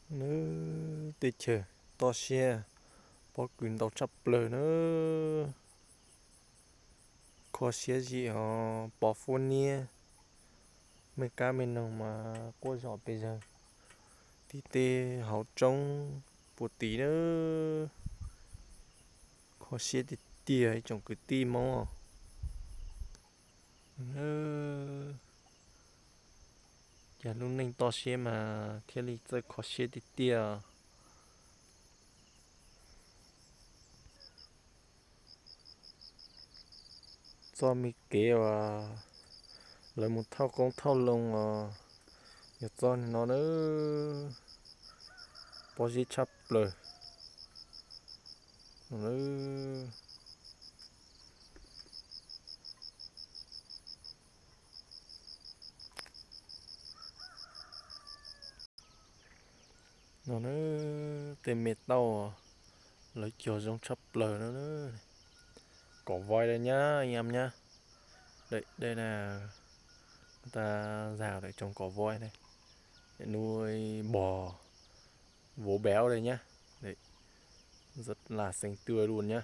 Nws teb chaws toj siab, pob kws ntau tshaj plaws na. Kho siab zim os, pos fuab niab, me kab me noog mas quaj zom pes zawg, tim tej hauv roob puag tim na. Kho siab tiag tiag ib tsoom kwv tij Hmoob os. Cas lub neej toj siab mas thiaj li txawj kho siab tiag tiag. Txoj me kev uas lawv mus thauj qoob thauj loo os, yog txoj no na, pob zeb tshaj plaws. No na, tej me tauj lawv cog zoo tshaj plaws no. Kom voi dej nyab, nyab, dej na, tas zag tsoom kom voi ne, nuj bog vov béo dej nyab, rất là xinh tươi luôn nhá.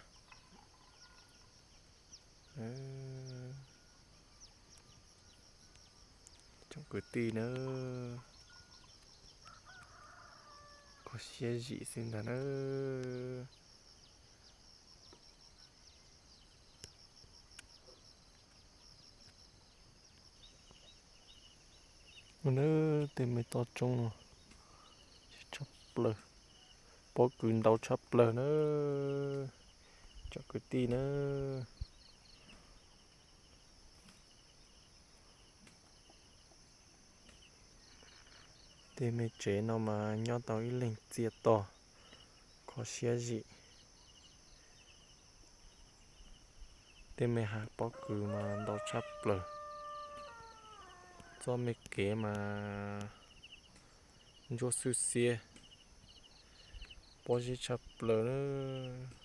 Tsoom kwv tij na, kho siab zim xwb ntag na. Ua na, tej me toj roob no tshaj plaws, pob kws ntau tshaj plaws na, tsoom kwv tij na. Tej me tsev no mas nyob tau ib leeg txiaj tog, kho siab zim. Tej me hav pob kws mas ntau tshaj plaws. Txoj me kev mas ntsuab xwb xiab, pob zeb tshaj plaws.